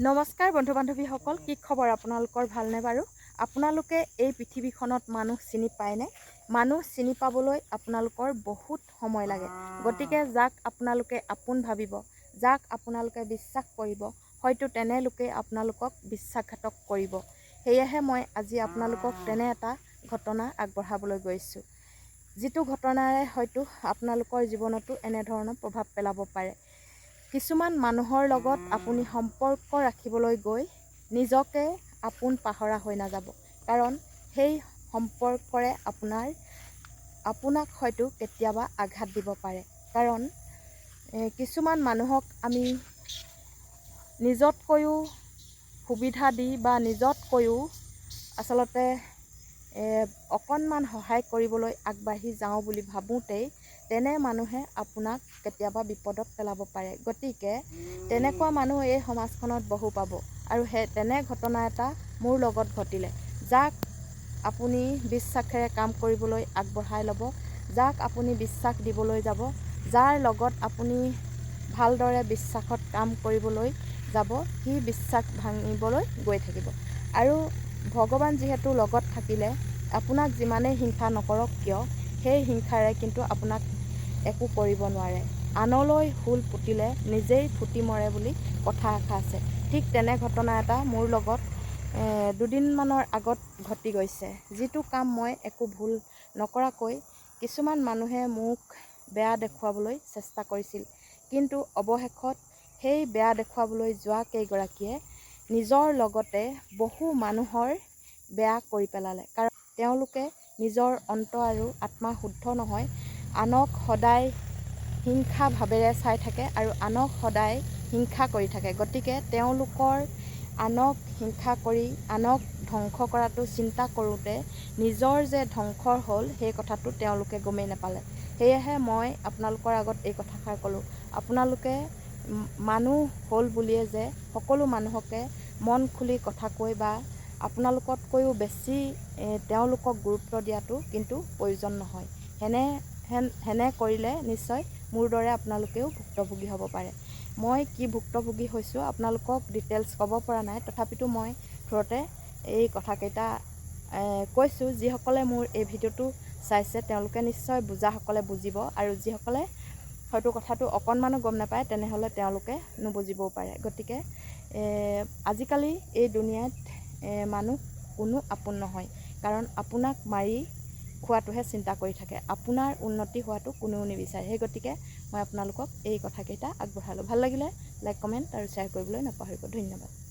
নমস্কাৰ বন্ধু বান্ধৱীসকল, কি খবৰ আপোনালোকৰ? ভালনে বাৰু? আপোনালোকে এই পৃথিৱীখনত মানুহ চিনি পায়নে? মানুহ চিনি পাবলৈ আপোনালোকৰ বহুত সময় লাগে। গতিকে যাক আপোনালোকে আপোন ভাবিব, যাক আপোনালোকে বিশ্বাস কৰিব, হয়তো তেনে লোকেই আপোনালোকক বিশ্বাসঘাতক কৰিব। সেয়েহে মই আজি আপোনালোকক তেনে এটা ঘটনা আগবঢ়াবলৈ গৈছোঁ, যিটো ঘটনাৰে হয়তো আপোনালোকৰ জীৱনতো এনেধৰণৰ প্ৰভাৱ পেলাব পাৰে। কিছুমান মানুহৰ লগত আপুনি সম্পৰ্ক ৰাখিবলৈ গৈ নিজকে আপোন পাহৰা হৈ নাযাব, কাৰণ সেই সম্পৰ্কৰে আপোনাক হয়তো কেতিয়াবা আঘাত দিব পাৰে। কাৰণ কিছুমান মানুহক আমি নিজতকৈও সুবিধা দি বা নিজতকৈও আচলতে অকণমান সহায় কৰিবলৈ আগবাঢ়ি যাওঁ বুলি ভাবোঁতেই তেনে মানুহে আপোনাক কেতিয়াবা বিপদত পেলাব পাৰে। গতিকে তেনেকুৱা মানুহ এই সমাজখনত বহু পাব আৰু সেই তেনে ঘটনা এটা মোৰ লগত ঘটিলে। যাক আপুনি বিশ্বাসেৰে কাম কৰিবলৈ আগবঢ়াই ল'ব, যাক আপুনি বিশ্বাস দিবলৈ যাব, যাৰ লগত আপুনি ভালদৰে বিশ্বাসত কাম কৰিবলৈ যাব, সি বিশ্বাস ভাঙিবলৈ গৈ থাকিব। আৰু ভগৱান যিহেতু লগত থাকিলে আপোনাক যিমানেই হিংসা নকৰক কিয়, সেই হিংসাৰে কিন্তু আপোনাক একো কৰিব নোৱাৰে। আনলৈ হুল পুতিলে নিজেই ফুটি মৰে বুলি কথা এষাৰ আছে। ঠিক তেনে ঘটনা এটা মোৰ লগত দুদিনমানৰ আগত ঘটি গৈছে, যিটো কাম মই একো ভুল নকৰাকৈ কিছুমান মানুহে মোক বেয়া দেখুৱাবলৈ চেষ্টা কৰিছিল। কিন্তু অৱশেষত সেই বেয়া দেখুৱাবলৈ যোৱা কেইগৰাকীয়ে নিজৰ লগতে বহু মানুহৰ বেয়া কৰি পেলালে। কাৰণ তেওঁলোকে নিজৰ অন্ত আৰু আত্মা শুদ্ধ নহয়, আনক সদায় হিংসা ভাৱেৰে চাই থাকে আৰু আনক সদায় হিংসা কৰি থাকে। গতিকে তেওঁলোকৰ আনক হিংসা কৰি আনক ধ্বংস কৰাটো চিন্তা কৰোঁতে নিজৰ যে ধ্বংস হ'ল, সেই কথাটো তেওঁলোকে গমেই নাপালে। সেয়েহে মই আপোনালোকৰ আগত এই কথাষাৰ ক'লোঁ, আপোনালোকে মানুহ হ'ল বুলিয়ে যে সকলো মানুহকে মন খুলি কথা কৈ বা আপোনালোকতকৈও বেছি তেওঁলোকক গুৰুত্ব দিয়াটো কিন্তু প্ৰয়োজন নহয়। সেনে কৰিলে নিশ্চয় মোৰ দৰে আপোনালোকেও ভুক্তভোগী হ'ব পাৰে। মই কি ভুক্তভোগী হৈছোঁ আপোনালোকক ডিটেইলছ ক'ব পৰা নাই, তথাপিতো মই থোৰতে এই কথাকেইটা কৈছোঁ। যিসকলে মোৰ এই ভিডিঅ'টো চাইছে, তেওঁলোকে নিশ্চয় বুজাসকলে বুজিব আৰু যিসকলে হয়তো কথাটো অকণমানো গম নাপায়, তেনেহ'লে তেওঁলোকে নুবুজিবও পাৰে। গতিকে আজিকালি এই দুনিয়াত মানুহ কোনো আপোন নহয়, কাৰণ আপোনাক মাৰি খোৱাটোহে চিন্তা কৰি থাকে, আপোনাৰ উন্নতি হোৱাটো কোনেও নিবিচাৰে। সেই গতিকে মই আপোনালোকক এই কথাকেইটা আগবঢ়ালোঁ। ভাল লাগিলে লাইক, কমেণ্ট আৰু শ্বেয়াৰ কৰিবলৈ নাপাহৰিব। ধন্যবাদ।